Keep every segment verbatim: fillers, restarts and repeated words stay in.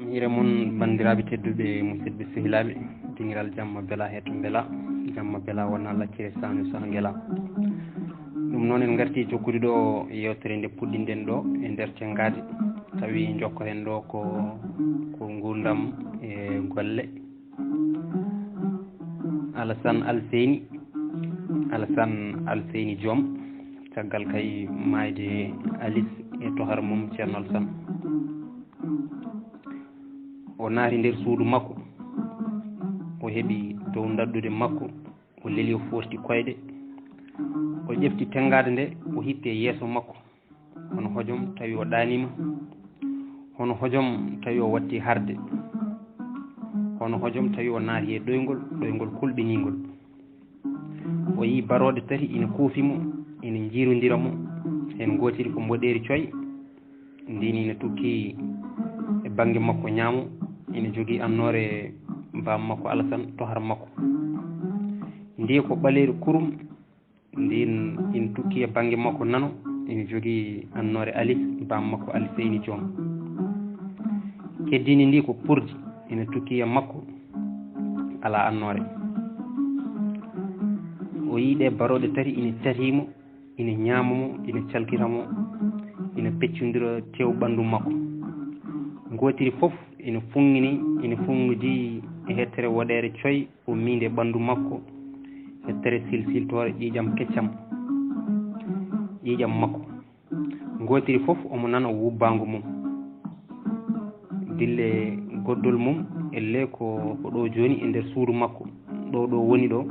Hiire mon, banndiraaɓe tedduɓe, musidɓe sehilaaɓe, dingiral jamma bela heto mbela, jamma bela wona laccire sañu saha ngela. Ɗum noon en ngarti jokkude ɗo yewtere nde puɗɗinɗen ɗo e nder Tenngaade, tawi jokkoren ɗo ko, ko nguurndam e golle. Alasan Alseyni, Alasan Alseyni Joom, caggal kay maayde Alis e tohar mum Ceerno Alasan. O naati nder suudu makko, o heɓi dow ndaddude makko, o leli, o foorti koyɗe, o ƴefti Tenngaade nde, o hippi e yeeso makko. Hono hojom tawi o ɗaaniima, hono hojom tawi o watti harde, hono hojom tawi o naati e ɗoyngol, ɗoyngol kulɓiniingol. O yii barooɗe tati ina kuufi mo, ina njiirondira mo, heen ngootiri ko mboɗeeri coy, ndiin ina tukki e bannge makko ñaamo, ina jogii annoore baam makko Alasan, tohar makko. Ndiye ko ɓaleeri kurum, ndiin ina tukki e bannge makko nano, ina jogii annoore Alis, baam makko Alseyni Joom. Keddiindi ndi ko purdi, ina tukki e makko, alaa annoore. O yii ɗe barooɗe tati ina tatii mo, ina ñaama mo, ina calkita mo, ina peccondira tew ɓanndu makko. Ngootiri fof ina funngini, ina funngidi e hettere woɗeere coy, ummiinde ɓanndu makko, hettere silsiltoore ƴiiƴam keccam, ƴiiƴam makko. Ngootiri fof omo nana wubbaango mum. Dille goddol mum, ellee ko, ko ɗo jooni e nder suudu makko, ɗo, ɗo woni ɗo,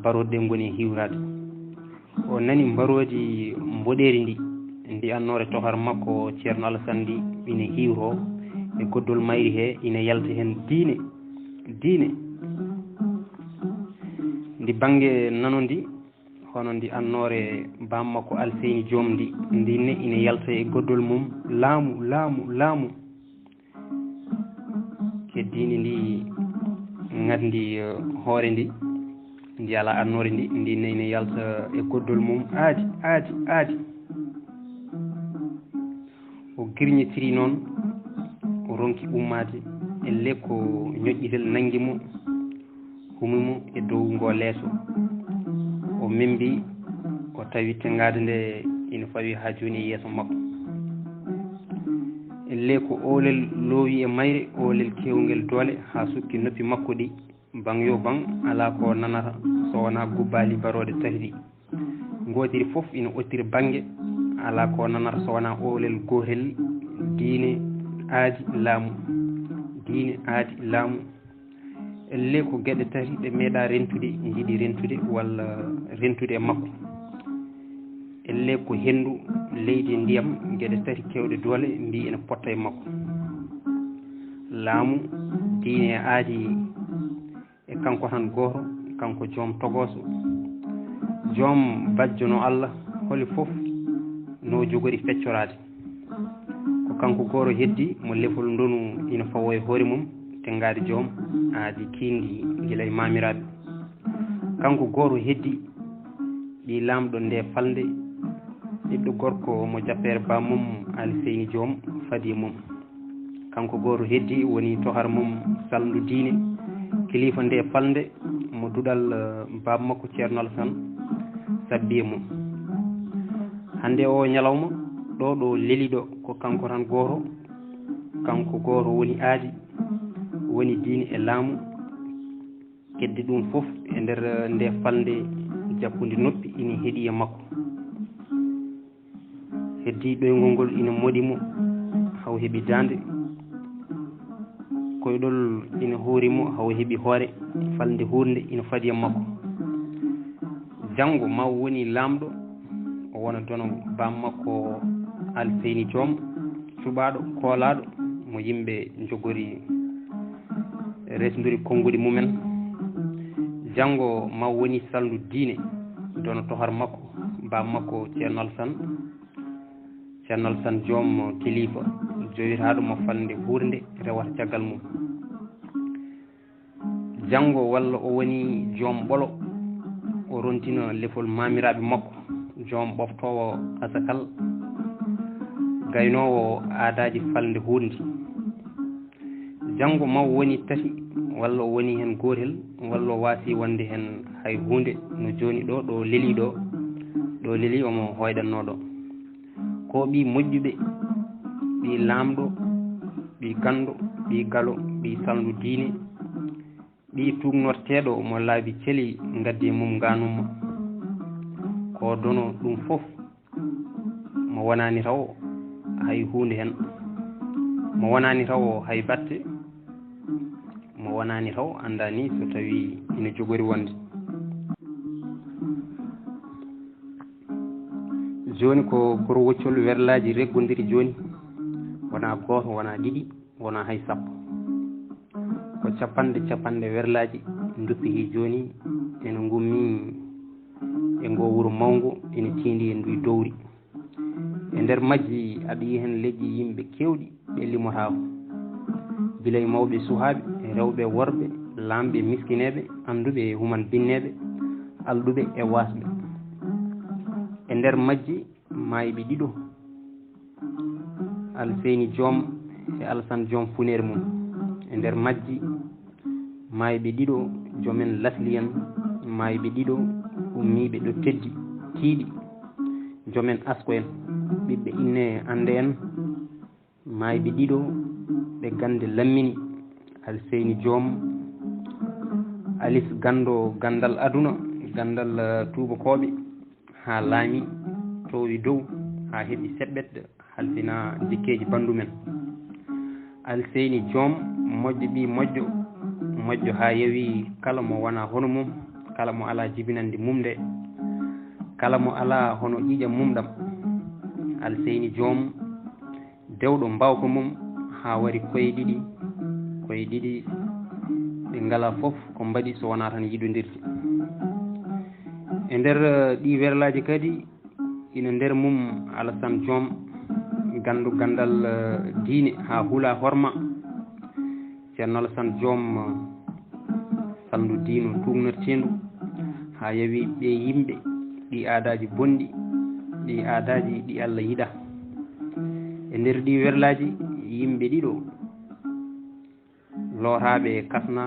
barooɗe ɗe ngoni e hiwraade. O nani mbaroodi mboɗeeri ndi, ndi annoore tohar makko Ceerno Alasan ndi ina hiwroo e goddol mayri he, ina yalta heen diine, diine. Ndi bannge nano ndi, hono ndi annoore baam makko Alseyni Joom ndi, ndiin ne ina yalta e goddol mum laamu, laamu, laamu. Keddiindi ndi ngadndi, eh, hoore ndi, ndi alaa annoore ndi, ndiin ne ina yalta e goddol mum aadi, aadi, aadi. O girñitiri noon, o ronki ummaade, ellee ko ñoƴƴitel nanngi mo, humi mo e dow ngoo leeso. O membi, o tawi Tenngaade nde ina fawi haa jooni e yeeso makko. Ellee ko oolel loowi e mayre, oolel keewngel doole haa sukki noppi makko ɗi. Baŋ yo baŋ, alaa ko nanata so wonaa gubbaali barooɗe tati ɗi. Ngootiri fof ina ottiri bannge, alaa ko nanata so wonaa oolel gootel, diine, aadi, laamu. Diine, aadi, laamu. Ellee ko geɗe tati ɗe meeɗaa rentude, njiɗi rentude walla rentude e makko. Ellee ko henndu, leydi e ndiyam, geɗe tati keewɗe doole mbii ina potta e makko. Laamu, diine e aadi, e kanko tan gooto, kanko joom togooso, joom bajjo no Allah, holi fof no jogori feccoraade. Ko kanko gooto heddi mo lefol ndonu ina fawo e hoore mum, Tenngaade joom aadi kiindi gila e maamiraaɓe. Kanko gooto heddi ɓii laamɗo nde falnde, ɓiɗɗo gorko mo jappeere baam mum Alseyni Joom fadi e mum. Kanko gooto heddi woni tohar mum salndu diine, kilifa nde falnde mo duɗal, eh, baam makko Ceerno Alasan sabbi e mum. Hannde o ñalawma ɗo, ɗo leli ɗo ko kanko tan gooto, kanko gooto woni aadi, woni diine e laamu. Keddi ɗum fof e nder, eh, nde falnde jappude noppi ina heɗi e makko. Heddi ɗoyngol ngol ina moɗi mo, haw heɓi daande. Koyɗol ina hoori mo, haw heɓi hoore. Falnde huurnde ina fadi e makko. Janngo ma o woni laamɗo, o wona dono baam makko Alseyni Joom, cuɓaaɗo, koolaaɗo, mo yimɓe njogori resnduri konnguɗi mumen. Janngo ma o woni salndu diine, dono tohar makko, baam makko Ceerno Alasan. Ceerno Alasan Joom kilifa, jowitaaɗo mo falnde huurnde rewata caggal mum. Janngo walla o woni joom ɓolo, o rontina lefol maamiraaɓe makko, joom ɓoftoowo asakal, gaynoowo aadaaji falnde huurnde. Janngo ma o woni tati, walla o woni heen gootel, walla o waasi wonde heen hay huunde, no jooni ɗo, ɗo lelii ɗo, ɗo lelii omo hoyɗannoo ɗo. Ko ɓii moƴƴuɓe, ɓii laamɗo, ɓii ganndo, ɓii galo, ɓii salndu diine, ɓii tuugnorteeɗo mo laabi celi ngaddi mum ngaanumma. Ko dono ɗum fof, mo wonaani taw hay huunde heen, mo wonaani taw hay batte, mo wonaani taw anndaani so tawii ina jogori wonde. Jooni ko goro woccol werlaaji reggondiri jooni, wonaa gooto, wonaa ɗiɗi, wonaa hay sappo. Ko capanɗe capanɗe werlaaji nduppihii jooni ene ngummii e ngoo wuro mawngo, ene tiindii e nduy dowri. E nder majji aɗa yiya heen leƴƴi yimɓe keewɗi ɓe limotaako. Gila e mawɓe e suhaaɓe, rewɓe e worɓe, laamɓe e miskineeɓe, annduɓe e human binneeɓe, alɗuɓe e waasɓe. E nder majji maayɓe ɗiɗo, Alseyni Joom e Alsan Joom funeere mum. E nder majji maayɓe ɗiɗo, joom en lasli en, maayɓe ɗiɗo ummiiɓe ɗo teddi, tiiɗi, joom en asko en, ɓiɓɓe inne annde en, maayɓe ɗiɗo ɓe gannde lammini, Alseyni Joom, Alis ganndo ganndal aduna, ganndal, eh, tuubakooɓe, haa laami, toowi dow, haa heɓi seɓɓet, halfina jikkeeji banndum en. Alseyni Joom, moƴƴo ɓii moƴƴo, moƴƴo haa yawi kala mo wonaa hono mum, kala mo alaa jibinannde mum nde, kala mo alaa hono ƴiiƴam mum ɗam. Alseyni Joom, dewɗo mbaawka mum haa wari koye ɗiɗi, koye ɗiɗi ɗe ngalaa fof ko mbaɗi so wonaa tan yiɗondirde. E nder, eh, ɗii werlaaji kadi, ina nder mum Alasan Joom, ganndu ganndal, eh, diine haa hula horma. Ceerno Alasan Joom, eh, salndu diine tuugnorteendu haa yawi ɓee yimɓe, ɗii aadaaji bonɗi, ɗii aadaaji ɗi Allah yiɗaa. E nder ɗii werlaaji, yimɓe ɗiɗo lootaaɓe kasna,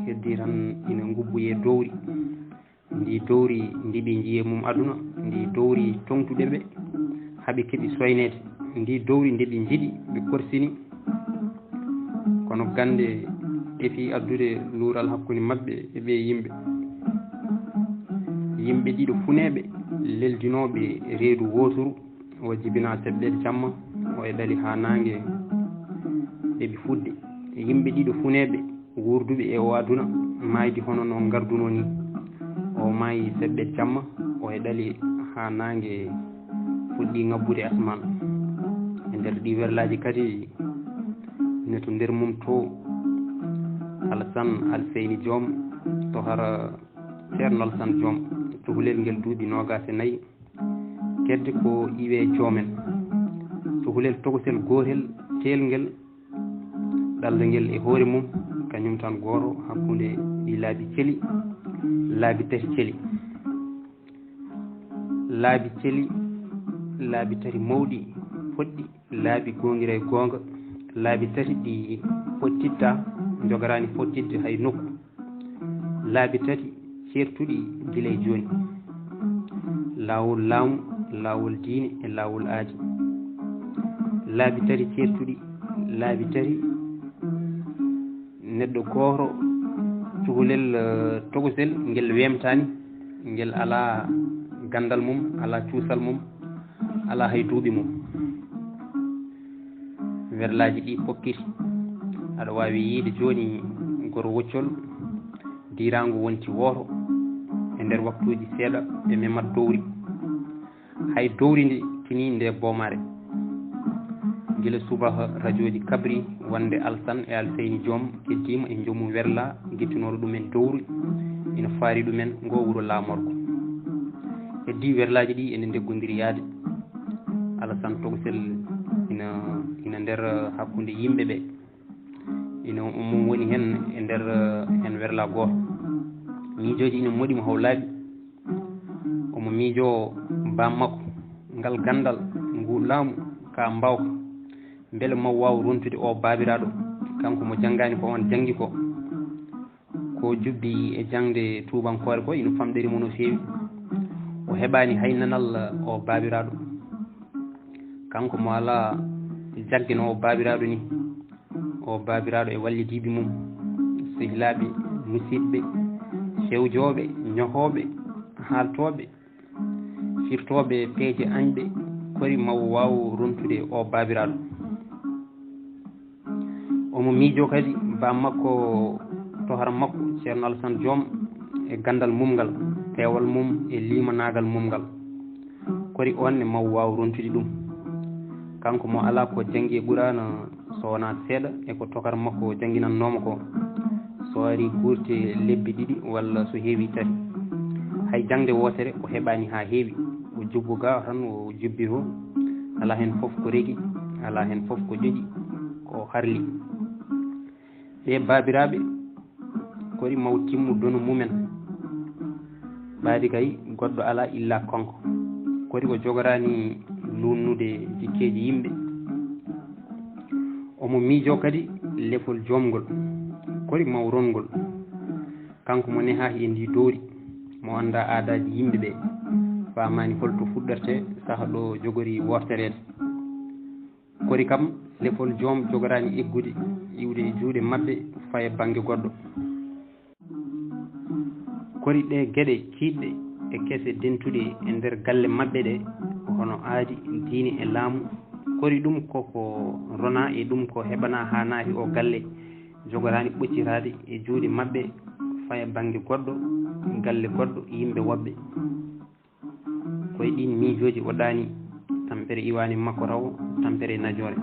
heddii tan ina ngubboyee dowri. Ndi dowri ndi ɓe njiyi mum aduna, ndi dowri toŋtude ɓe, haa ɓe keɓi soyneede. Ndi dowri nde ɓe njiɗi, ɓe korsini. Kono gannde efi addude luural hakkunde maɓɓe e ɓee yimɓe. Yimɓe ɗiɗo funeeɓe, leldinooɓe reedu wooturu, o jibinaa seɓɓeede jamma, o e ɗali haa naange heɓi fuɗde. Yimɓe ɗiɗo funeeɓe, wuurduɓe e oo aduna, maaydi hono no ngardunoo nii. O maayi seɓɓeede jamma, o e ɗali haa naange fuɗɗii ŋabbude asmaan. E nder ɗii werlaaji kadi, ina to nder mum to, Alasan Alseyni Joom, to hara Ceerno Alasan Joom, cukalel ngel duuɓi noogaas e nayi, kedde ko iwee joom en. Cukalel tokosel gootel teelngel, ɗalda ngel e hoore mum, kañum tan gooto hakkunde ɗii laabi celi, laabi tati celi. Laabi celi, laabi tati mawɗi, poɗɗi, laabi goongira e goonga, laabi tati ɗi pottitta, njogoraani fottidde hay nokku. Laabi tati ceertuɗi gila e jooni. Laawol laamu, laawol diine e laawol aadi. Laabi tati ceertuɗi, laabi tati neɗɗo gooto, cukalel, eh, tokosel, ngel weemtaani, ngel alaa ganndal mum, alaa cuusal mum, alaa hay duuɓi mum. Werlaaji ɗi pokkiti. Aɗa waawi yiyde jooni goro woccol, diiraango wonti wooto, e nder waktuuji seeɗa ɓe memat dowri. Hay dowri ndi tinii nde boomaare. Gila subaka rajooji kabri wonde Alsan e Alseyni Joom keddiima e joomum werla gittunooɗo ɗumen dowri, ina faari ɗumen ngo wuro laamorgo. Heddii werlaaji ɗi ene ndeggondiri yaade. Alasan Tokosel ina, ina nder hakkunde yimɓe ɓe. Ina, mum woni heen e nder, eh, heen werla gooto. Miijooji ina moɗi mo haw laaɓi. Omo miijoo baam makko, ngal ganndal, ngu laamu, ka mbaawka. Mbele ma waaw rontude o baabiraaɗo? Kanko mo janngaani ko oon janngi ko, ko jubbi e jaŋde tuubankoore ko ina famɗiri mo no feewi. O heɓaani hay nanal o baabiraaɗo. Kanko mo alaa jagge no o baabiraaɗo ni. O baabiraaɗo e wallidiiɓe mum, sehilaaɓe, musidɓe, fewjooɓe, ñohooɓe, haaltooɓe, firtooɓe peeje añɓe, kori maw waaw rontude o baabiraaɗo. Omo miijoo kadi ba makko, tohara makko, Ceerno Alasan Joom, e ganndal mum ngal, peewal mum e limanaagal mum ngal. Kori oon ne maw waaw rontude ɗum. Kanko mo alaa ko janngi e Quraana so wonaa seeɗa e ko tokara makko jannginannoo mo ko. So arii guurte lebbi ɗiɗi walla so heewii tati. Hay jaŋde wootere o heɓaani haa heewi. O jubbo ga tan o jubbi to. Alaa heen fof ko regi, alaa heen fof ko ƴoƴi, ko harli. Ɓee baabiraaɓe kori maw timmu donu mumen. Ɓaadi kay goɗɗo alaa illa kanko. Kori o jogoraani luunnude jikkeeji yimɓe. Omo miijoo kadi lefol joomngol. Kori maw rongol. Kanko mo nehaa e ndii dowri, mo anndaa aadaaji yimɓe ɓe, faamaani hol to fuɗɗortee saha ɗo jogorii woortereede. Kori kam lefol joom jogoraani eggude, iwde e juuɗe maɓɓe faya bannge goɗɗo. Kori ɗee geɗe kiiɗɗe e kese dentuɗe e nder galle maɓɓe ɗe, hono aadi, diine e laamu, kori ɗum ko ko ronaa e ɗum ko heɓanaa haa naati o galle, jogoraani ɓoccitaade e juuɗe maɓɓe faya bannge goɗɗo, galle goɗɗo, yimɓe woɓɓe. Ko e ɗiin miijooji o ɗaani, tampere iwaani makko taw, tampere najoore.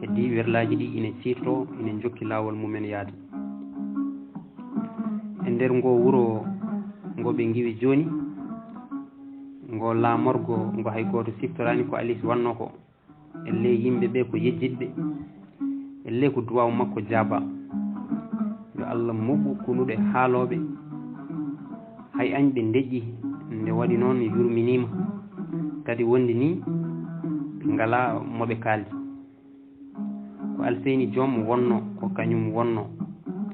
Heddii werlaaji ɗi ina ciirtoo, ina njokki laawol mumen yahde. E nder ngoo wuro ngo ɓe ngiwi jooni, ngoo laamorgo ngo hay gooto siftoraani ko Alis wannoo ko. Ellee yimɓe ɓe ko yejjitɓe. Ellee ko duwaaw makko jaabaa. Yo Allah moɓu kunuɗe haalooɓe. Hay añɓe ndeƴƴi, nde waɗi noon yurminiima. Kadi wonde nii ɓe ngalaa mo ɓe kaaldi. Ko Alseyni Joom wonnoo, ko kañum wonnoo.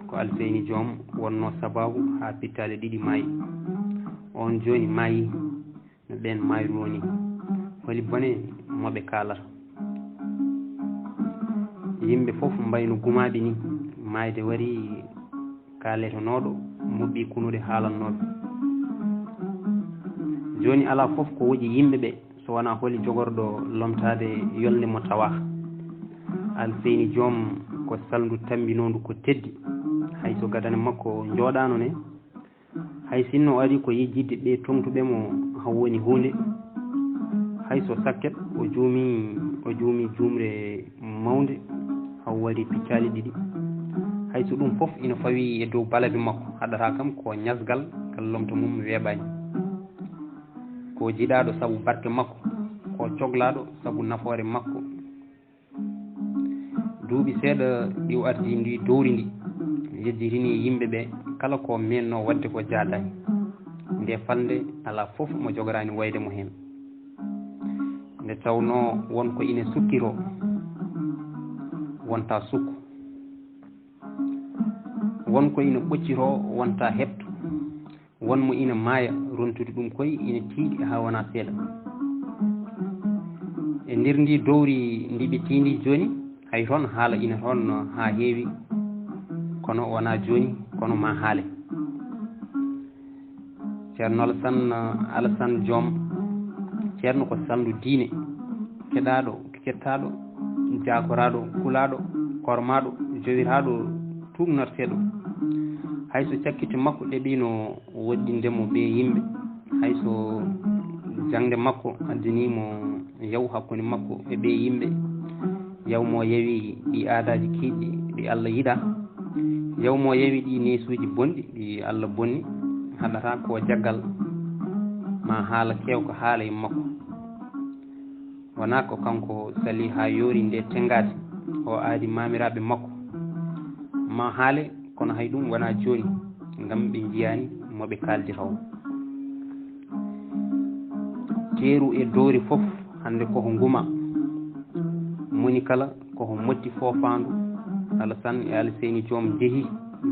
Ko Alseyni Joom wonnoo sabaabu haa pittaali ɗiɗi maayi. Oon jooni maayii. No ɓeen maayruno ni, holi bone mo ɓe kaalata? Yimɓe fof mbayno gumaaɓe ni, maayde wari kaaletonooɗo, moɓɓi kunuɗe haalannooɓe. Jooni alaa fof ko woƴi yimɓe ɓe, so wonaa holi jogorɗo lomtaade yolnde mo tawaa. Alseyni Joom ko salndu tammbinoondu ko teddi, hay so gadane makko njooɗaano ne, hay sinno o ari ko yejjitde ɓe toŋtuɓe mo, haw woni huunde, hay so sakket o juumi, o juumi juumre mawnde, haw wari piccaali ɗiɗi. Hay so ɗum fof ina fawii e dow balabe makko, haɗataa kam ko ñasgal ngal lomto mum weeɓaani. Ko jiɗaaɗo sabu barke makko, ko coglaaɗo sabu nafoore makko. Duuɓi seeɗa ɗi o ardii ndii dowri ndi, yejjitinii yimɓe ɓe kala ko meennoo waɗde ko jaadaani. Nde falnde alaa fof mo jogoraani wayde mo heen. Nde tawnoo won ko ina sukkiroo, wonta sukku. Won ko ina ɓocciroo, wonta heɓto. Won mo ina maaya, rontude ɗum koy ina tiiɗi haa wona seeɗa. E nder ndi dowri ndi ɓe tiindi jooni, hay toon haala ina toon haa heewi, kono wona jooni, kono ma haale. Ceerno Alasan, Alasan Joom, ceerno ko salndu diine, keɗaaɗo, kettaaɗo, jaakoraaɗo, kulaaɗo, kormaaɗo, jowiraaɗo, tuugnarteeɗo. Hay so cakkitte makko ɗeɓiino woɗɗinde mo ɓee yimɓe, hay so jaŋde makko addanii mo yaw hakkunde makko e ɓee yimɓe, yaw mo yawi ɗi aadaaji kiiɗɗi ɗi Allah yiɗaa, yaw mo yawi ɗi neesuuji bonɗi ɗi Allah bonni, haɗataa ko jaggal ma haala keewka haala e makko. Wonaa ko kanko salii haa yoori nde tenngaade, o aadi maamiraaɓe makko. Ma haale, kono hay ɗum wonaa jooni, ngam ɓe njiyaani mo ɓe kaaldira o. Teeru e doori fof hannde ko ko nguma. Moni kala Koko motti foofaandu, Alasan e Alseyni Joom njehi,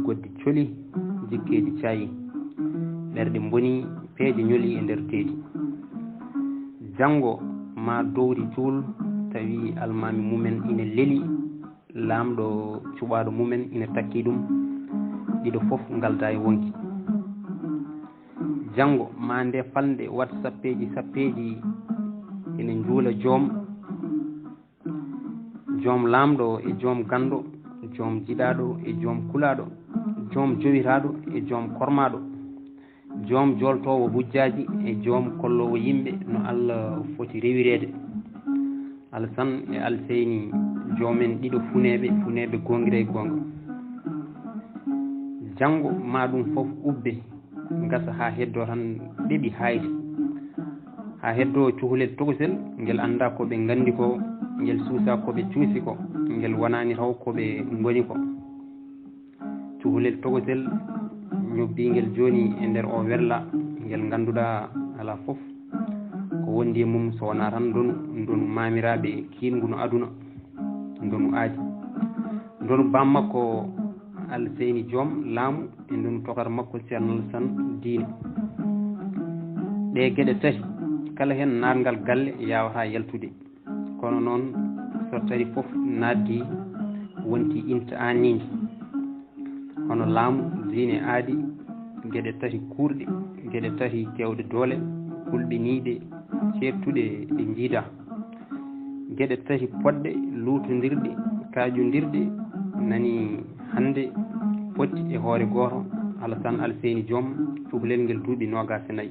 goddi coli, jikkeeji caayi. Ɓerɗe mboni, peeje ñoli e nder teedi. Janngo maa dowri cuul, tawi almaami mumen ina leli, laamɗo cuɓaaɗo mumen ina takki ɗum, ɗiɗo fof ngalda e wonki. Janngo maa nde falnde waɗ sappeeji sappeeji ina njuula joom, joom laamɗo e joom ganndo, joom jiɗaaɗo e joom kulaaɗo, joom jowitaaɗo e joom kormaaɗo, joom jooltoowo hujjaaji e joom kolloowo yimɓe no Allah foti rewireede. Alasan e Alseyni, joomen ɗiɗo funeeɓe, funeeɓe goongira e goonga. Janngo maa ɗum fof ubbe, ngasa haa heddoo tan ɗeɓi haayri. Haa heddoo cukalel tokosel, ngel anndaa ko ɓe nganndi ko, ngel suusaa ko ɓe cuusi ko, ngel wonaani taw ko ɓe ngoni ko. Cukalel tokosel ñobbii ngel jooni e nder oo werla, ngel ngannduɗaa alaa fof ko wondi e mum so wonaa tan ndonu, ndonu maamiraaɓe kiiɗngu no aduna, ndonu aadi. Ndonu baam makko Alseyni Joom laamu e ndonu tokar makko Ceerno Alasan diine. Ɗee geɗe tati, kala heen naatngal galle yaawataa yaltude. Kono noon, so tarii fof naaddii, wonti inta aanniinde. Hono laamu, diine, aadi, geɗe tati kuurɗe, geɗe tati keewɗe doole, kulɓiniiɗe, ceertuɗe, ɗe njiidaa. Geɗe tati poɗɗe, luutondirɗe, kaaƴondirɗe, nani hannde, potti e hoore gooto, Alasan Alseyni Joom, cukalel ngel duuɓi noogaas e nayi.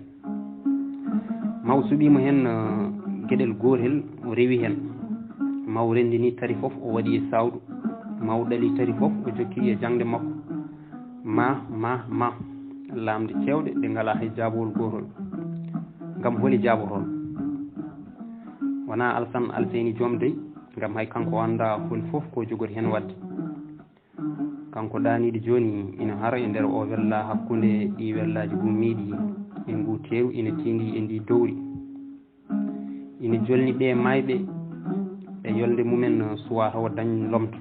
Maw suɓiima heen, eh, geɗel gootel, o rewi heen. Maw renndini tati fof, o waɗi e saawdu. Maw ɗali tati fof, o jokki e jaŋde makko. Ma, ma, ma. Laamɗe keewɗe, ɗe ngalaa hay jaabawol gootol. Ngam holi jaabotoon? Wonaa Alsan Alseyni Joom dey, ngam hay kanko o anndaa holi fof ko jogori heen waɗde. Kanko ɗaaniiɗo jooni ina hara e nder oo werla hakkunde ɗii werlaaji gummiiɗi e nguu teeru ina tiindii e ndii dowri. Ina jolni ɓee maayɓe e yolnde mumen suwaa tawa dañ lomto.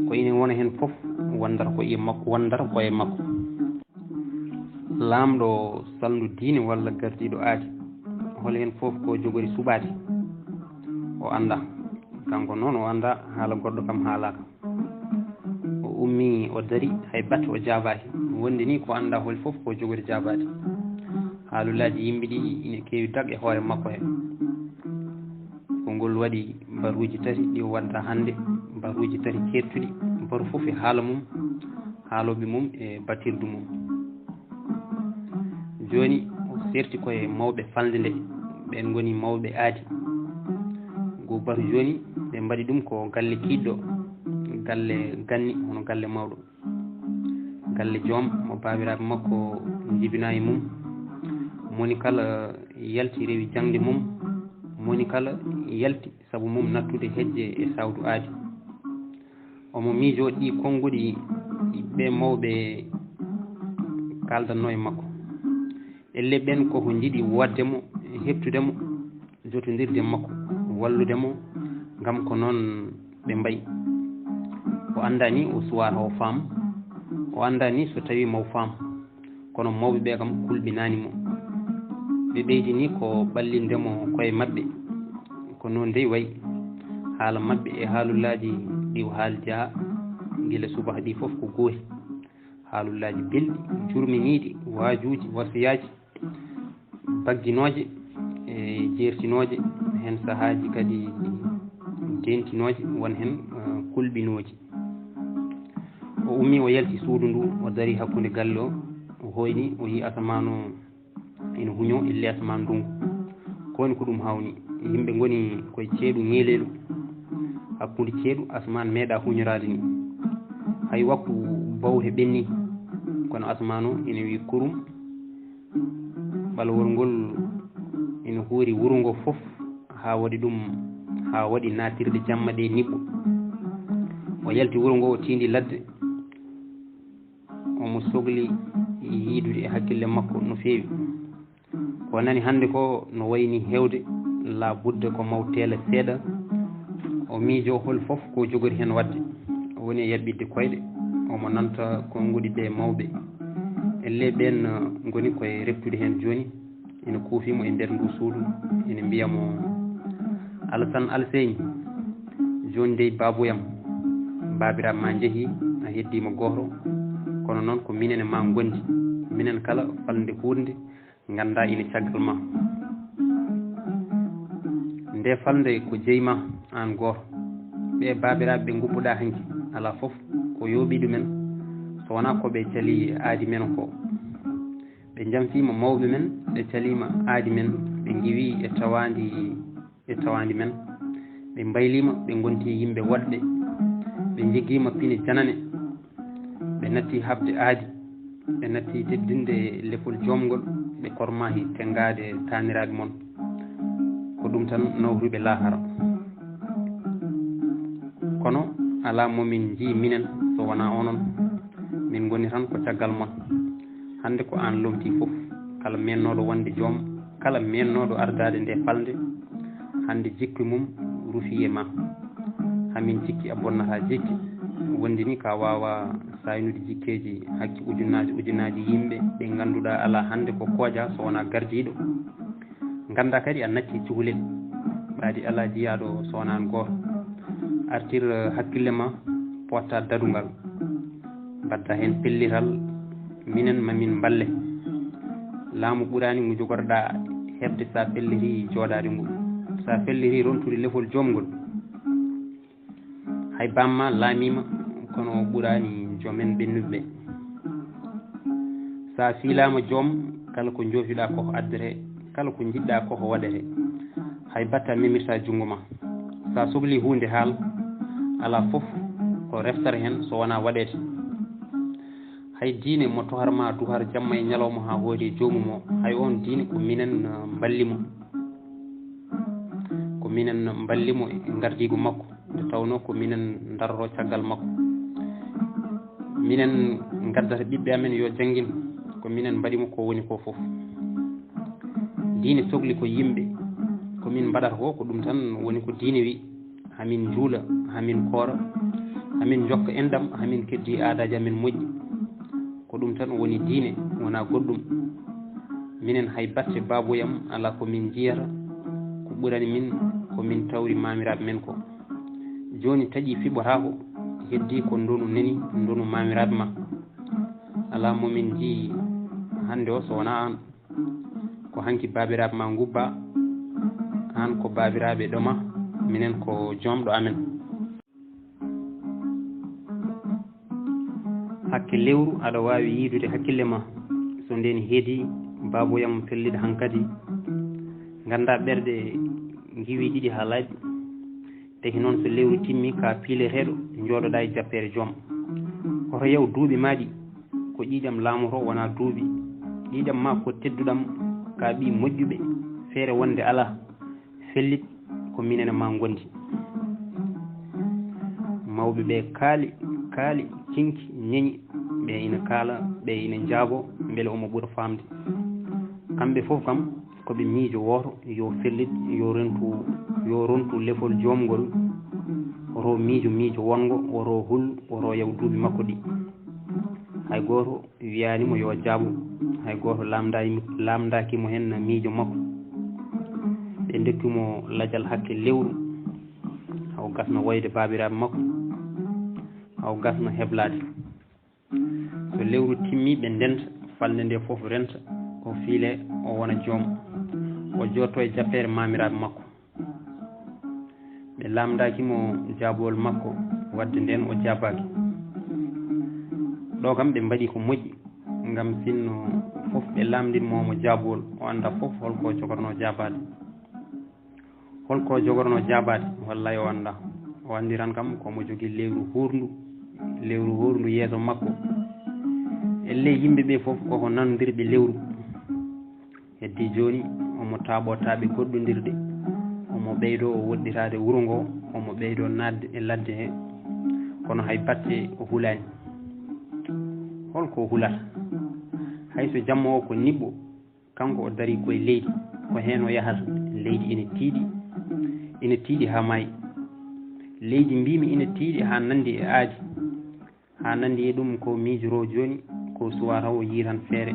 Ko ina wona heen fof wondata ko e makko, wondata ko e makko. Laamɗo salndu diine walla gardiiɗo aadi, hol heen fof ko jogori suɓaade? O anndaa. Kanko noon o anndaa, haala goɗɗo kam haalaaka. O ummii, o darii, hay bat o jaabaaki. Wonde nii ko anndaa holi fof ko jogori jaabaade. Haalulaaji yimɓe ɗi ina keewi dag e hoore makko he. Ko ngol waɗi baruuji tati ɗi o waɗata hannde, baruuji tati ceertuɗi, baru fof e haala mum, haalooɓe mum e batirdu mum. Jooni o seerti ko e mawɓe falnde nde, ɓeen ngoni mawɓe aadi. Nguu baru jooni ɓe mbaɗi ɗum ko galle kiiɗɗo, galle ganni hono galle mawɗo. Galle joom mo baabiraaɓe makko njibinaa e mum. Moni kala yalti rewi jaŋde mum. Moni kala yalti sabu mum nattude hejje e saawdu aadi. Omo miijoo ɗii konnguɗi ɓe mawɓe kaaldanno e makko. Ellee ɓeen koko njiɗi waɗde mo, heɓtude mo, jotondirde makko, wallude mo, ngam ko noon ɓe mbayi. O anndaa ni o suwaa taw faam, o anndaa ni so tawii mo faam, kono mawɓe ɓee kam kulɓinaani mo. Ɓe ɓeydi ni ko ɓallinde mo koye maɓɓe. Ko noon dey wayi. Haala maɓɓe e haalulaaji ɗi o haaldi haa gila subaka ɗi fof ko goohi. Haalulaaji belɗi, jurminiiɗi, waajuuji, wasiyaaji, bagginooje e jeertinooje, heen sahaaji kadi dentinooje, won heen, eh, kulɓinooje. O ummii, o yalti suudu ndu, o darii hakkunde galle o, o hooyni, o yii asamaan o ina huñoo, ellee asamaan ndunngu. Ko woni ko ɗum hawni? Yimɓe ngoni koye ceeɗu ŋeeleelu, hakkunde ceeɗu, asamaan meeɗaa huñoraade ni. Hay waktu bawte ɓenni, kono asamaan o ina wiyi kurum. Ɓalawol ngol ina huuri wuro ngo fof, haa waɗi ɗum, haa waɗi naatirde jamma ɗe niɓɓo. O yalti wuro ngo, o tiindi ladde. Omo sokli yiidude e hakkille makko no feewi. Ko nani hannde ko no wayni heewde, la budda ko maw teela seeɗa, O miijoo hol fof ko jogori heen waɗde. O woni e yaɓɓitde koyɗe, omo nanta konnguɗi ɓee mawɓe. Ellee ɓeen, eh, ngoni ko e reftude heen jooni, ina kuufi mo e nder ndu suudu, ina mbiya mo, "Alasan Alseyni, jooni dey baabuyam, baabiraaɓe ma njehii, a heddiima gooto, kono noon ko minen e ma ngondi, minen kala falnde huunde nganndaa ina caggal ma. Nde falnde ko jeyi ma aan gooto. Ɓee baabiraaɓe ɓe nguppuɗaa hanki, alaa fof ko yooɓi ɗumen, so wonaa ko ɓe calii aadi men ko. Ɓe njamfiima mawɓe men, ɓe caliima aadi men, ɓe ngiwii e tawaandi, e tawaandi men. Ɓe mbayliima, ɓe ngonti yimɓe woɗɓe. Ɓe njiggiima pine janane. Ɓe natti haɓde aadi. Ɓe natti teddinde lefol joomngol. Ɓe kormaahi tenngaade taaniraaɓe mon. Ko ɗum tan nawruɓe laahara. Kono alaa mo min njii minen so wonaa onon. Min ngoni tan ko caggal mon. Hannde ko aan lomtii fof. Kala meennooɗo wonde joom, kala meennooɗo ardaade nde falnde, hannde jikku mum rufii e ma. Hamin cikki a bonnataa jikki. Wondi ni ka waawa saaynude jikkeeji hakke ujunnaaji ujunnaaji yimɓe ɓe ngannduɗaa alaa hannde ko kooƴaa so wonaa gardiiɗo. Nganndaa kadi a natti cukalel. Ɓaadi alaa jiyaaɗo so wonaa aan gooto. Artir, eh, hakkille ma, potta dadungal. Mbaɗda heen pellital, minen ma min mballe. Laamu ɓuraani ngu jogorɗaa heɓde so a felliti jooɗaade ngu. So a felliti rontude lefol joomngol. Hay baam ma laamiima, kono o ɓuraani joomen ɓennuɓe ɓe. So a fiilaama joom, kala ko njoofiɗaa ko ko addete, kala ko njiɗɗaa ko ko waɗete. Hay batte a memirtaa junngo ma. So a sohlii huunde haal, alaa fof ko reftata heen so wonaa waɗeede. Hay diine mo tohar ma duhar jamma e ñalawma haa hoori e joomum o, hay oon diine ko minen, eh, mballi mo. Ko minen mballi mo e ngardiigu makko, nde tawnoo ko minen ndarotoo caggal makko. Minen ngaddata ɓiɓɓe amen yo janngin, ko minen mbaɗi mo ko woni ko fof. Diine sokli ko yimɓe, ko min mbaɗata ko, ko ɗum tan woni ko diine wi. Hamin njuula, hamin koora, hamin njokka enɗam, hamin keddii aadaaji amen moƴƴi. Ko ɗum tan woni diine, wonaa goɗɗum. Minen hay batte baabuyam alaa ko min njiyata, ko ɓurani min ko min tawri maamiraaɓe men ko. Jooni taƴii fiɓotaako, heddii ko ndonu neni, ndonu maamiraaɓe ma. Alaa mo min njii hannde o so wonaa aan. Ko hanki baabiraaɓe ma ngubbaa, aan ko baabiraaɓe ɗoma, minen ko joomɗo amen. Hakke lewru aɗa waawi yiidude hakkille ma, so ndeen heedi baabuyam pelliɗo hankadi. Nganndaa ɓerɗe ngiwii ɗiɗi haa laaɓi. Tagi noon so lewru timmi ka piileteeɗo, njooɗoɗaa e jappeere joom. Hoto yaw duuɓi ma ɗi, ko ƴiiƴam laamotoo wonaa duuɓi. Ƴiiƴam ma ko tedduɗam ka ɓii moƴƴuɓe, feere wonde alaa. Fellit ko minen e ma ngondi. Mawɓe ɓe kaali, kaali, cinki, ñeñi, ɓe ina kaala, ɓe ina njaabo, mbele omo ɓura faamde. Kamɓe fof kam, ko ɓe miijo wooto, yo fellit, yo rentu, yo rontu lefol joomngol, woto miijo miijo wonngo, woto hul, woto yaw duuɓi makko ɗi. Hay gooto wiyaani mo yo jaabo, hay gooto laamndaay-, laamndaaki mo heen miijo makko. Ɓe ndokki mo lajal hakke lewru, haa o gasna woyde baabiraaɓe makko, haa o gasna heblaade. So lewru timmi, ɓe ndenta, falnde nde fof renta, o fiile, o wona joom, o jooɗto e jappeere maamiraaɓe makko. Ɓe laamndaaki mo jaabowol makko, waɗde ndeen o jaabaaki. Ɗo kam ɓe mbaɗi ko moƴƴi, ngam sinno fof ɓe laamndin mo mo jaabowol, o annda fof hol ko jogorno jaabaade. Hol ko jogorno jaabaade, wallay o annda. O anndi tan kam ko mo jogii lewru huurndu, lewru huurndu yeeso makko. Ellee yimɓe ɓe fof koko nanondirɓe lewru. Heddii jooni, omo taaɓoo taaɓe goɗɗondirɗe, omo ɓeydoo o woɗɗitaade wuro ngoo, omo ɓeydoo naatde e ladde he, kono hay batte o hulaani. Hol ko o hulata? Hay so jamma o ko niɓɓo, kanko o darii ko e leydi, ko heen o yahata, leydi ina tiiɗi, ina tiiɗi haa maayi. Leydi mbimi ina tiiɗi haa nanndi e aadi. Haa nanndi e ɗum ko miijoroo jooni, ko suwaa taw o yiitan feere.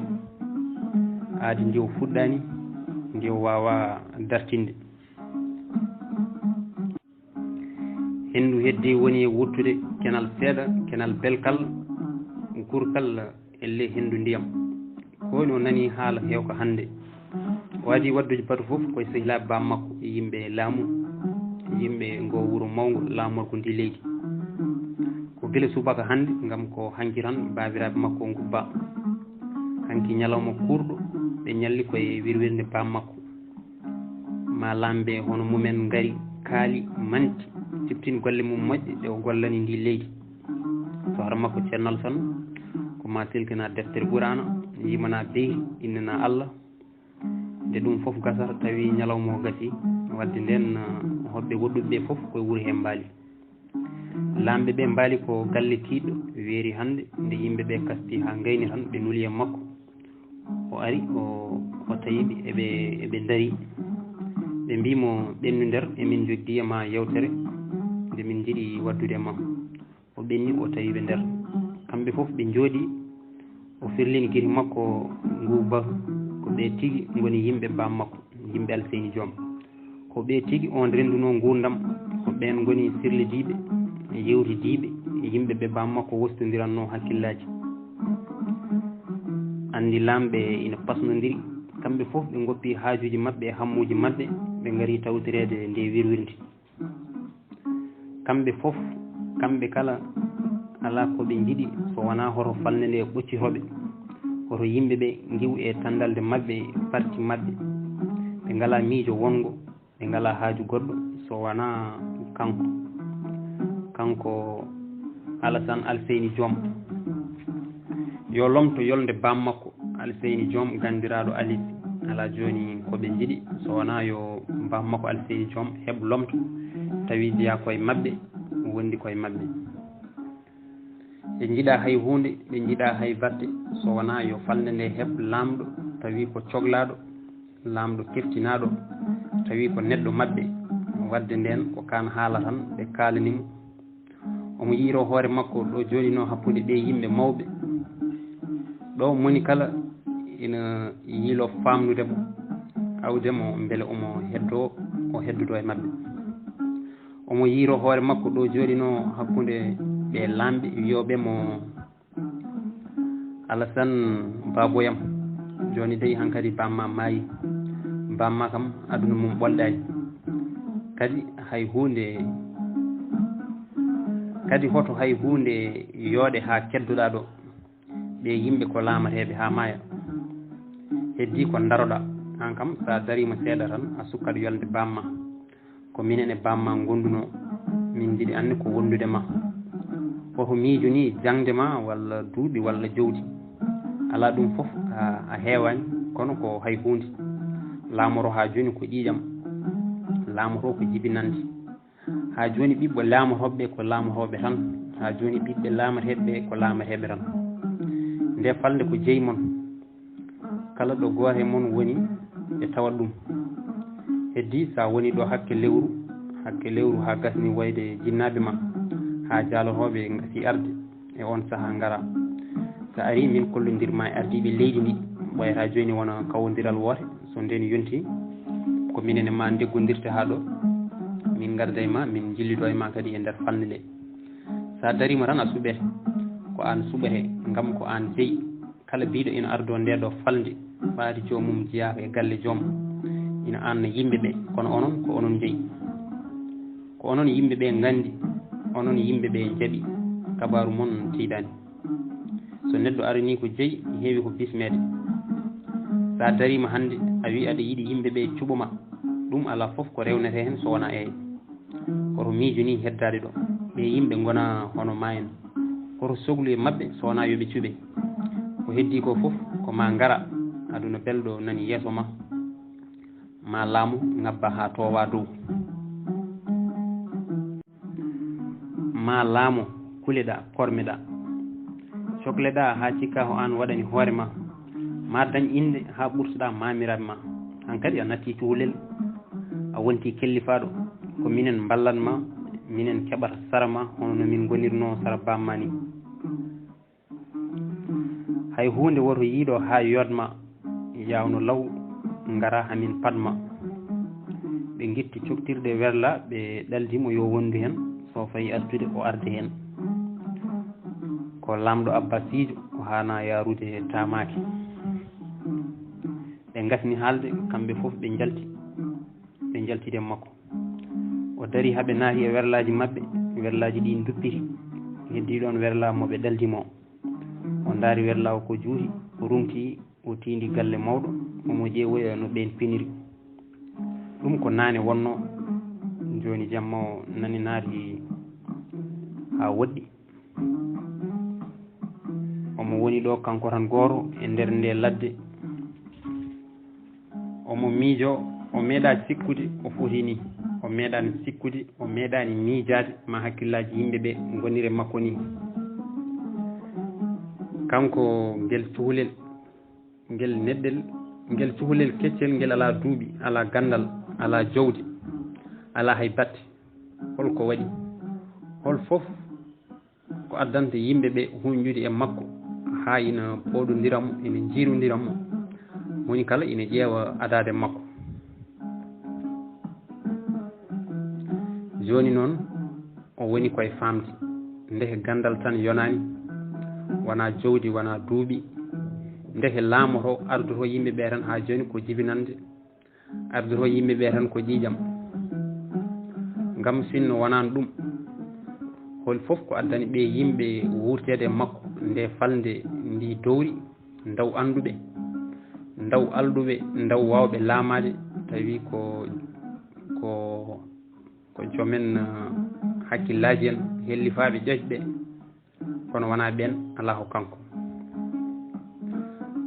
Aadi ndi o fuɗɗaani, ndi o waawaa dartinde. Henndu heddii woni e wuttude kenal seeɗa, kenal belkal, kurkal, e ley henndu ndiyam. Ko woni o nanii haala heewka hannde. O adii waɗdude batu fof ko e sehilaaɓe baam makko, e yimɓe laamu, e yimɓe ngoo wuro mawngo laamorgo ndii leydi. Ko gila subaka hannde, ngam ko hanki tan baabiraaɓe makko ngubbaa. Hanki ñalawma kuurɗo, ɓe ñalli ko e wirwirnde baam makko. Maa laamɓe hono mumen ngari, kaali, manti, ciftin golle mum moƴƴe ɗe o gollani ndii leydi. Sohra makko Ceerno Alsan, ko maa tilkina deftere Quraana, yimana beyri, innana Allah. Nde ɗum fof gasata, tawi ñalawma o gasii, waɗde ndeen, hoɓɓe woɗɗuɓe ɓee fof ko e wuro hee mbaali. Laamɓe ɓee mbaali ko galle tiiɗɗo, weeri hannde, nde yimɓe ɓee kastii haa ngayni tan, ɓe nuli e makko. O ari, o, o tawi ɓe eɓe, eɓe ndarii. Ɓe mbii mo, "Ɓennu nder, emin njogdii e maa yeewtere nde min njiɗi waɗdude e maa." O ɓenni, o tawi ɓe nder. Kamɓe fof ɓe njooɗii, o firlini gite makko nguu batu, ko ɓe tigi ngoni yimɓe baam makko, yimɓe Alseyni Joom. Ko ɓe tigi oon renndunoo nguurndam, ko ɓeen ngoni sirlidiiɓe, yewtidiiɓe, e yimɓe ɓe baam makko wostondirannoo hakkillaaji. Anndi laamɓe ina pasnondiri, kamɓe fof ɓe ngoppi haajuuji maɓɓe e hammuuji maɓɓe, ɓe ngari tawtoreede nde wirwirnde. Kamɓe fof, kamɓe kala, alaa ko ɓe njiɗi so wonaa hoto falnde nde ɓoccitoo ɓe, hoto yimɓe ɓe ngiw e tanndalde maɓɓe, parti maɓɓe. Ɓe ngalaa miijo wonngo, ɓe ngalaa haaju goɗɗo so wonaa kanko. Kanko Alasan Alseyni Joom. Yo lomto yolnde baam makko, Alseyni Joom ganndiraaɗo Alis. Alaa jooni ko ɓe njiɗi so wonaa yo baam makko Alseyni Joom heɓ lomto, tawi jeyaa koye maɓɓe, wondi koye maɓɓe. Ɓe njiɗaa hay huunde, ɓe njiɗaa hay batte, so wonaa yo falnde nde heɓ laamɗo, tawi ko coglaaɗo, laamɗo keftinaaɗo, tawi ko neɗɗo maɓɓe. Waɗde ndeen ko kaan haala tan ɓe kaalani mo. Omo yiiroo hoore makko ɗo jooɗinoo hakkunde ɓee yimɓe mawɓe. Ɗo moni kala ina yiiloo faamnude mo, awde mo mbele omo heddoo, o heddodoo e maɓɓe. Omo yiiroo hoore makko ɗo jooɗinoo hakkunde ɓee laamɓe, wiyooɓe mo, "Alasan baaboyam, jooni dey hankadi baam maa maayi. Baam maa kam aduna mum ɓolɗaani. Kadi hay huunde, kadi hoto hay huunde yooɗe haa keddoɗaa ɗo. Ɓee yimɓe ko laamateeɓe haa maaya. Heddii ko ndaroɗaa. Aan kam, so a dariima seeɗa tan, a sukkat yolnde baam maa. Ko minen e baam maa ngondunoo. Min njiɗi anndi ko wondude ma. Hoto miijo nii jaŋde ma walla duuɓi walla jawdi. Alaa ɗum fof, a, a heewaani, kono ko hay huunde. Laamoroo haa jooni ko ƴiiƴam. Laamoroo ko jibinannde. Haa jooni ɓiɓɓe laamorooɓe ɓe ko laamorooɓe tan. Haa jooni ɓiɓɓe laamateeɓe ɓe ko laamateeɓe tan. Nde falnde ko jeyi mon. Kala ɗo gooto e mon woni, ɓe tawat ɗum. Heddii, so a woni ɗo hakke lewru, hakke lewru haa gasni wayde jinnaaɓe ma, haa jaalotooɓe ngasi arde e oon sahaa ngara. So a arii, min kollondir ma e ardiiɓe leydi ndi, ɓooyataa jooni wona kawondiral woote, so ndeen yontii, ko minen e ma ndeggondirta haa ɗo, min ngarda e ma, min njillidoo e ma kadi e nder falnde nde. So a dariima tan a suɓete, ko aan suɓete, ngam ko aan jeyi. Kala biiɗo ina ardoo ndee ɗoo falnde, ɓaadi joomum jeyaaka e galle joom, ina aanna yimɓe ɓe, kono onon ko onon njeyi. Ko onon yimɓe ɓe nganndi, onon yimɓe ɓe njaɓi, kabaaru mon tiiɗaani. So neɗɗo aranii ko jeyi, heewi ko bismeede. So a dariima hannde, a wii aɗa yiɗi yimɓe ɓe cuɓo ma, ɗum alaa fof ko rewnetee heen so wonaa eey. Hoto miijo nii heddaade ɗo. Ɓee yimɓe ngonaa hono ma en. Hoto soklu e maɓɓe so wonaa yo ɓe cuɓe. Ko heddii koo fof ko maa ngara, aduna belɗo nani yeeso ma. Maa laamu ŋabba haa toowa dow. Maa laamo kuleɗaa, kormeɗaa. Cokleɗaa haa cikkaa ko aan waɗani hoore ma. Maa dañ innde haa ɓurtoɗaa maamiraaɓe ma. Aan kadi a nattii cukalel, a wontii kellifaaɗo. Ko minen mballan ma Minen keɓata sara ma hono no min ngonirnoo sara bamma ni. Hay huunde woto yiiɗo haa yootma, yaawno law, ngara haa min paɗma. Ɓe ngitti coktirɗe werla, ɓe ɗaldi mo yo wondu heen, so fayi artude o arde heen. Ko laamɗo Abbasiijo, o haana yaarude taamaaki. Ɓe ngasni haalde, kamɓe fof ɓe njalti, ɓe njaltidi e makko. O dari haa ɓe naati e werlaaji maɓɓe, werlaaji ɗi nduppiti, heddii ɗoon werla mo ɓe ɗaldi mo. O ndaari werla o ko juuti, o runki, o tiindi galle mawɗo, omo ƴeewoya no ɓeen piniri. Ɗum ko naane wonnoo, jooni jamma o nani naati haa woɗɗi. Omo woni ɗo kanko tan gooto e nder nde ladde. Omo miijo, o meeɗa sikkude o foti ni. O meeɗaani sikkude, o meeɗaani miijaade ma hakkillaaji yimɓe ɓe ngoniri e makko ni. Kanko ngel cuhlel, ngel neɗɗel, ngel cuhlel keccel ngel alaa duuɓi, alaa ganndal, alaa jawdi, alaa hay batte. Hol ko waɗi? Hol fof ko addanta yimɓe ɓe huunƴude e makko, haa ina pooɗondira mo, ina njiirondira mo, moni kala ina ƴeewa adaade makko. Jooni noon, o woni koye faamde, ndeke ganndal tan yonaani, wonaa jawdi, wonaa duuɓi, ndeke laamoto, ardoto yimɓe ɓe tan haa jooni ko jibinande, ardoto yimɓe ɓe tan ko ƴiiƴam. Ngam sinno wonaano ɗum, hol fof ko addani ɓe yimɓe wuurteede e makko nde falnde ndi dowri, ndaw annduɓe, ndaw alɗuɓe, ndaw waawɓe laamaade, tawi ko, ko, ko joomen, ah, hakkillaaji en, hellifaaɓe ƴoƴɓe. Kono wonaa ɓeen, alaa ko kanko.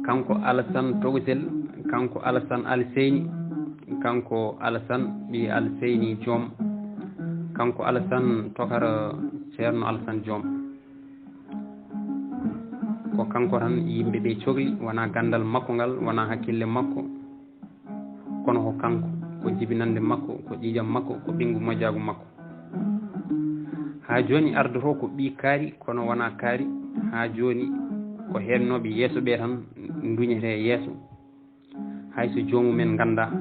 Kanko Alasan Togosel, kanko Alasan Alseyni, kanko Alasan ɓii Alseyni Joom, kanko Alasan tokara Ceerno Alasan Joom. Ko kanko tan yimɓe ɓe cokli, wonaa ganndal makko ngal, wonaa hakkille makko. Kono ko kanko, ko jibinande makko, ko ƴiiƴam makko, ko ɓinngu moƴƴaagu makko. Haa jooni ardoto ko ɓii kaari, kono wonaa kaari. Haa jooni ko heednooɓe yeeso ɓe tan nduñetee yeeso. Hay so joomumen nganndaa,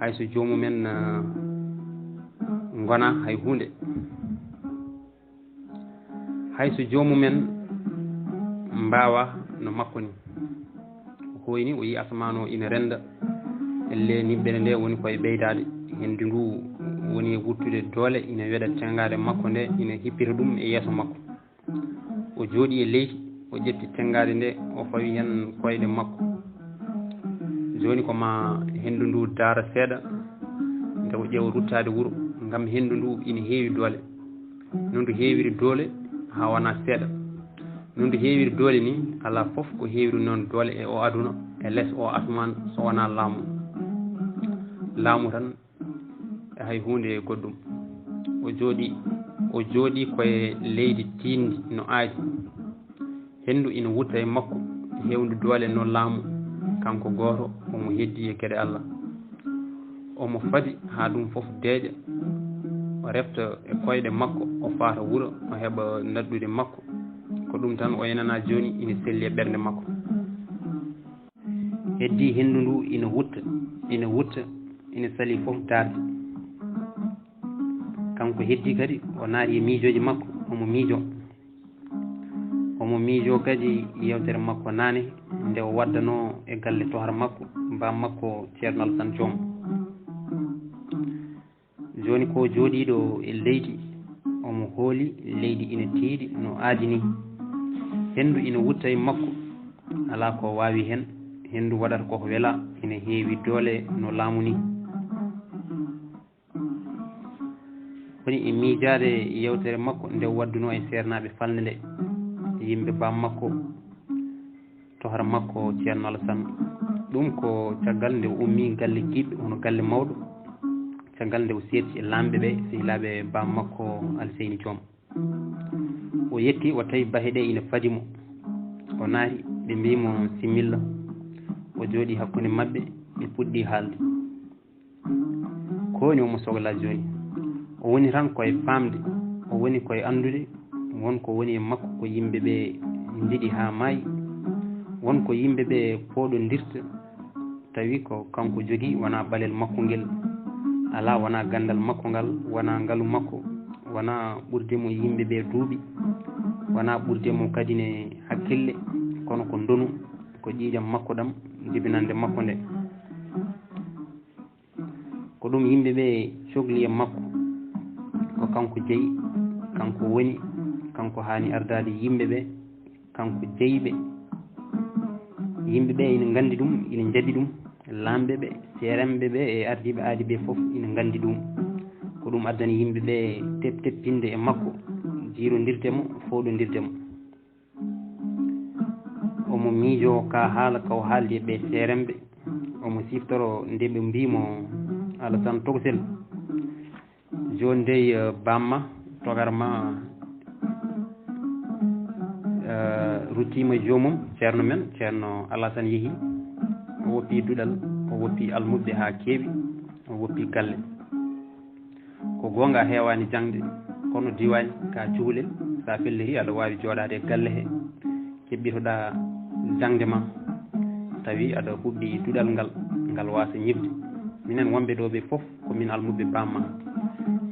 hay so joomumen, eh, ngonaa hay huunde. Hay so joomumen mbaawaa no makko ni. O hooyni, o yii asamaan o ina rennda. Ellee, niɓɓere nde woni koye ɓeydaade. Henndu ndu woni e wuttude doole, ina weɗa tenngaade makko nde, ina hippita ɗum e yeeso makko. O jooɗii e leydi, o ƴetti tenngaade nde, o fawi heen koyɗe makko. Jooni ko ma henndu ndu daara seeɗa, nde o ƴeewa ruttaade wuro, ngam henndu ndu ina heewi doole. No ndu heewiri doole haa wonaa seeɗa. No ndu heewiri doole ni, alaa fof ko heewiri noon doole e o aduna, e les o asmaan, so wonaa laamu. Laamu tan e hay huunde goɗɗum. O jooɗii, o jooɗii koye leydi tiiɗndi no aadi. Henndu ina wutta e makko, heewndu doole no laamu, kanko gooto, omo heddii e geɗe Allah. Omo fadi haa ɗum fof deeƴa, o refta e koyɗe makko, o faata wuro, o heɓa naɗɗude makko. Ko ɗum tan o yenanaa jooni ina selli e ɓernde makko. Heddii henndu ndu ina wutta, ina wutta, ina salii fof darde. Kanko heddii kadi, o naati e miijooji makko, omo miijoo. Omo miijoo kadi yeewtere makko naane, nde o waddanoo e galle tohar makko, baam makko Ceerno Alasan Joom. Jooni ko jooɗiiɗo e leydi, omo hooli leydi ina tiiɗi no aadi ni. Henndu ina wutta e makko, alaa ko waawi heen. Henndu waɗata koko wela, ina heewi doole no laamu ni. Woni e miijaade yeewtere makko nde waddunoo e seernaaɓe falnde nde, yimɓe baam makko, tohar makko Ceerno Alasan. Ɗum ko caggal nde o ummii galle kiiɗɗo, hono galle mawɗo, caggal nde o seerti e laamɓe ɓe, sehilaaɓe baam makko Alseyni Joom. O yetti, o tawi bahe ɗe ina fadi mo. O naati, ɓe mbii mo, "Similla." O jooɗii hakkunde maɓɓe, ɓe puɗɗii haalde. Ko woni omo sogla jooni? O woni tan ko e faamde, o woni ko e anndude, won ko woni e makko ko yimɓe ɓe njiɗi haa maayi, won ko yimɓe ɓe pooɗondirta, tawi ko kanko jogii, wonaa ɓalel makko ngel, alaa, wonaa ganndal makko ngal, wonaa ngalu makko, wonaa ɓurde mo yimɓe ɓe duuɓi, wonaa ɓurde mo kadi ne hakkille, kono ko ndonu, ko ƴiiƴam makko ɗam, jibinannde makko nde. Ko ɗum yimɓe ɓe cogli e makko, ko kanko jeyi, kanko woni, kanko haani ardaade yimɓe ɓe, kanko jeyi ɓe. Yimɓe ɓe ina nganndi ɗum, ina njaɓi ɗum, laamɓe ɓe, seeremɓe ɓe e ardiiɓe aadi ɓe fof ina nganndi ɗum. Ko ɗum addani yimɓe ɓe tep-, teppinde e makko, jiirondirde mo, fooɗondirde mo. Omo miijoo ka haala ka o haaldi e ɓe seeremɓe, omo siftoro nde ɓe mbii mo, Alasan Tokosel, jooni dey, eh, baamma, togar ma, eh, ruttiima joomum, ceerno men, ceerno Alasan yehi, o woppi duɗal, o woppi almuɓɓe haa keewi, o woppi galle. Ko goonga, a heewaani jaŋde, kono diwaani ka cukalel, so a felliti aɗa waawi jooɗaade e galle he, keɓɓitoɗaa jaŋde ma, tawi aɗa huɓɓi duɗal ngal, ngal waasa ñifde. Minen wonɓe ɗo ɓe fof ko min almuɓɓe baamma,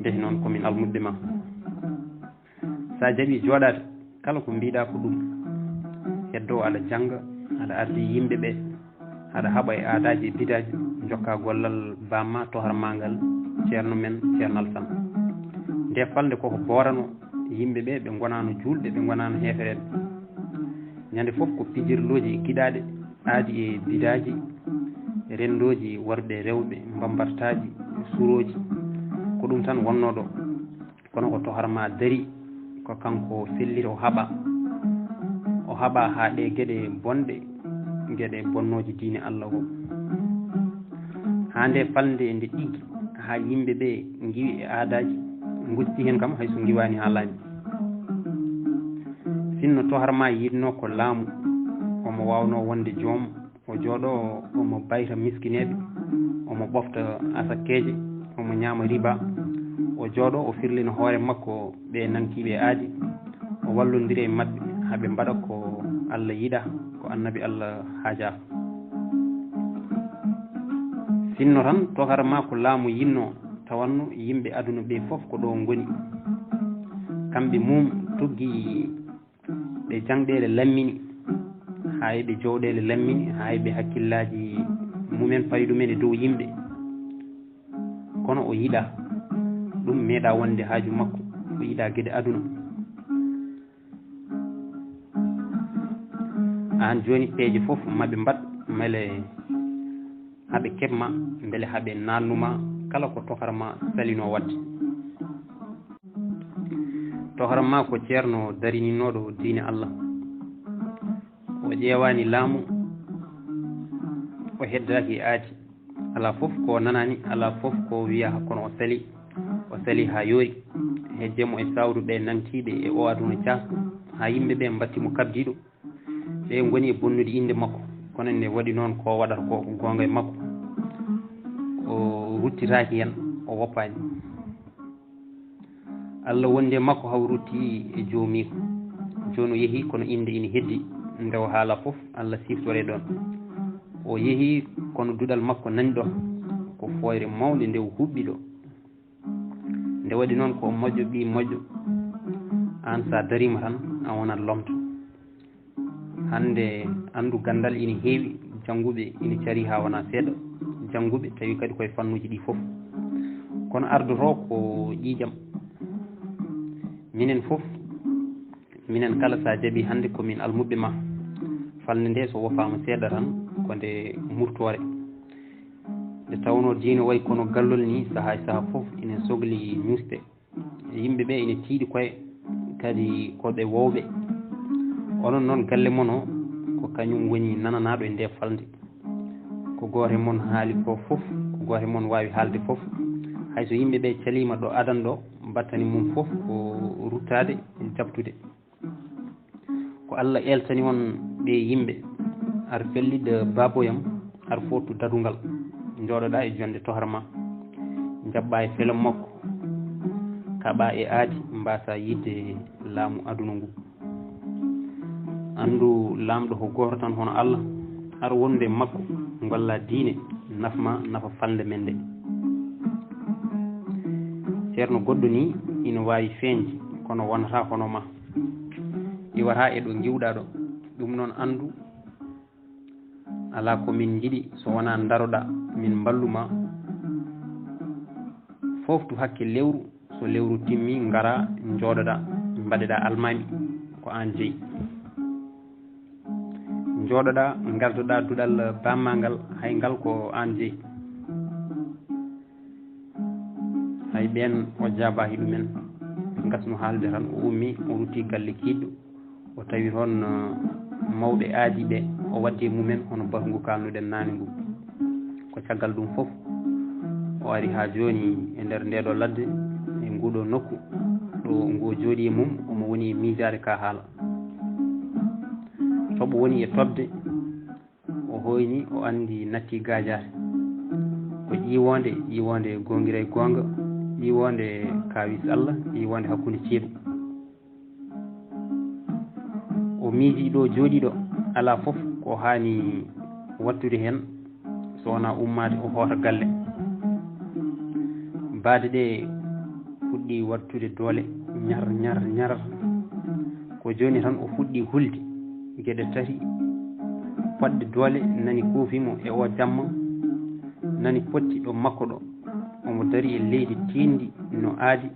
ndehi noon ko min almuɓɓe ma. So a jaɓii jooɗaade, kala ko mbiɗa ko ɗum, heddoo aɗa jannga, aɗa ardi yimɓe ɓe, aɗa haɓa e aadaaji e bidaaji, njokka gollal baamma tohar ma ngal, ceerno men, ceerno Alsan. Nde falnde koko boorano yimɓe ɓe, ɓe ngonaano juulɓe, ɓe ngonaano heefereɓe. Ñande fof ko pijirlooji e giɗaaɗe, aadi e bidaaji, renndooji worɓe rewɓe, mbambartaaji, surooji. Ko ɗum tan wonnoo ɗo. Kono ko tohar ma dari, ko kanko felliti, o haɓa. O haɓa haa ɗe geɗe bonɗe, geɗe bonnooje diine Allah o. Haa nde falnde nde ɗiggi, haa yimɓe ɓe ngiwi e aadaaji, ngosti heen kam hay so ngiwaani haa laaɓi. Sinno tohar ma yiɗno ko laamu, omo waawno wonde joom, o jooɗo omo bayta miskineeɓe, omo ɓofta asakkeeje, omo ñaama riba, o jooɗo o firlina hoore makko ɓe nankiiɓe aadi, o wallondira e maɓɓe haa ɓe mbaɗa ko Allah yiɗa, ko Annabi Allah haaja. Sinno tan tohar ma ko laamu yiɗno, tawanno yimɓe aduna ɓe fof ko ɗo ngoni. Kamɓe mum tuggi ɓe jaŋɗeele lammini, haa e ɓe jowɗeele lammini, haa e ɓe hakkillaaji mumen pawi ɗumen e dow yimɓe. Kono o yiɗa ɗum, meeɗa wonde haaju makko, o yiɗa geɗe aduna. Aan jooni peeje fof maɓe mbaɗ, mbele haɓe keɓ ma, mbele haɓe naalnu ma, kala ko tohar ma salino waɗde. Tohar ma ko ceerno darininooɗo diine Allah. O ƴeewaani laamu, o heddaaki e aadi. Alaa fof ko o nanaani, alaa fof ko o wiya, kono o sali, o sali haa yoori. Hejje mo e sawru ɓe nantiiɓe e o aduna caasɗo, haa yimɓe ɓe mbatti mo kabdiiɗo. Ɓe ngoni e bonnude innde makko, kono ne waɗi noon ko o waɗata ko, ko goonga e makko. O ruttitaaki heen, o woppaani. Allah wondi e makko haa o rutti e joomiiko. Jooni o yehi, kono innde ina heddi. Nde o haala fof, Allah siftoree ɗoon. O yehi, kono duɗal makko nani ɗo. Ko fooyre mawnde nde o huɓɓi ɗo. Nde waɗi noon ko moƴƴo ɓii moƴƴo. Aan so a dariima tan, a wonat lomto. Hannde anndu ganndal ina heewi, jannguɓe ina carii haa wonaa seeɗa, jannguɓe tawi kadi koye fannuuji ɗi fof. Kono ardotoo ko ƴiiƴam. Minen fof, minen kala, so a jaɓii hannde ko min almuɓɓe ma. Falnde nde so wofaama seeɗa tan, ko nde murtoore. Nde tawnoo diine wayi kono gallol ni, sahaa e sahaa fof ina sogli ñuusde. Yimɓe ɓe ina tiiɗi koye, kadi ko ɓe wowɓe. Onon noon, galle mon o, ko kañum woni nananaaɗo e nde falnde. Ko gooto e mon haali ko fof, ko gooto e mon waawi haalde fof. Hay so yimɓe ɓe caliima ɗo adan ɗo, battane mum fof ko ruttaade, jaɓtude. Ko Allah eeltani on ɓee yimɓe, ar fellid baaboyam, ar footu dadungal, njooɗoɗaa e jonnde tohar ma, njaɓɓaa e felon makko. kaɓa e aadi mbasa yidde laamu aduna ngu. Anndu laamɗo ko gooto tan hono Allah, ar wonde makko ngolla diine nafma nafa falnde men nde. Ceerno goɗɗo ni ina waawi feeñde kono wonata hono ma, iwata e ɗo ngiwɗa ɗo. Ɗum noon anndu alaa ko min njiɗi so wonaa ndaroɗa min mballuma. Fooftu hakke lewru, so lewru timmi ngara njooɗoɗa mbaɗeɗa almaami ko aan jeyi. Njooɗoɗa ngardoɗa duɗal bamma ngal, hay ngal ko aan jeyi. Hay ɓeen o jaabaki ɗumen. Ɓe ngasno haalde tan o ummi o rutti galle kiiɗɗo. O tawi toon mawɓe aadi ɓe o waddi e mumen hono batu ngu kaalnuɗen naane ngu. Ko caggal ɗum fof o ari haa jooni e nder ndeeɗo ladde, e nguɗo nokku ɗo ngo jooɗi e mum, omo woni e miijaade ka haala. Toɓo woni e toɓde, o hoyni o anndi natti gaajaare. Ko ƴiiwoonde, ƴiiwoonde goongira e goonga, ƴiiwoonde kaawis Allah, ƴiiwoonde hakkunde ceeɗu. O miiji ɗo jooɗiiɗo alaa fof ko haani wattude heen so wonaa ummaade o hoota galle. Baade ɗe fuɗɗi wattude doole ñar ñar ñar. Ko jooni tan o fuɗɗi hulde geɗe tati. Fotde doole nani koofi mo e o jamma, nani potti ɗo makko ɗo. Omo dari e leydi tiiɗndi no aadi.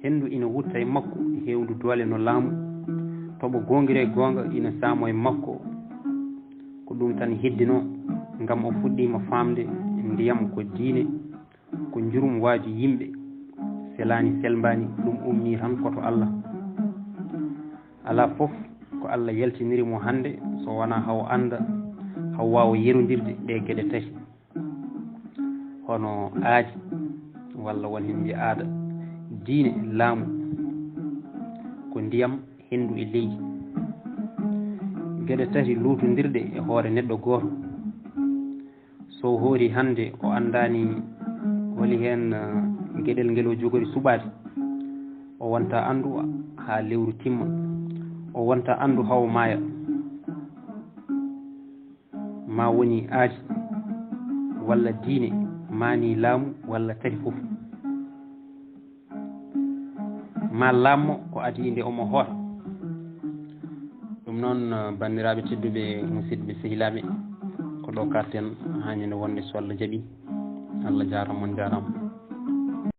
Henndu ina wutta e makko heewndu doole no laamu. Toɓo goongira e goonga ina saamo e makko. Ko ɗum tan heddinoo ngam o fuɗɗiima faamde ndiyam ko diine, ko njurum waaju yimɓe, selaani selmbaani, ɗum ummii tan ko to Allah. Alaa fof ko Allah yaltiniri mo hannde so wonaa haw annda, haw waawa yerondirde ɗe geɗe tati. Hono aadi, walla won heen mbiya aada, diine, laamu, ko ndiyam, henndu e leydi. Geɗe tati luutondirɗe e hoore neɗɗo gooto. So o hoori hannde o anndaani holi heen, eh, geɗel ngel o jogori suɓaade, o wonta anndu haa lewru timma, o wonta anndu haw maaya. Ma woni aadi walla diine, ma ni laamu walla tati fof. Ma laammo ko adii nde omo hoota. Ɗum noon, banndiraaɓe tedduɓe, musidɓe, sehilaaɓe, ko ɗo karten haa ñande wonde so Allah jaɓi. Allah jaaraama, on njaaraama.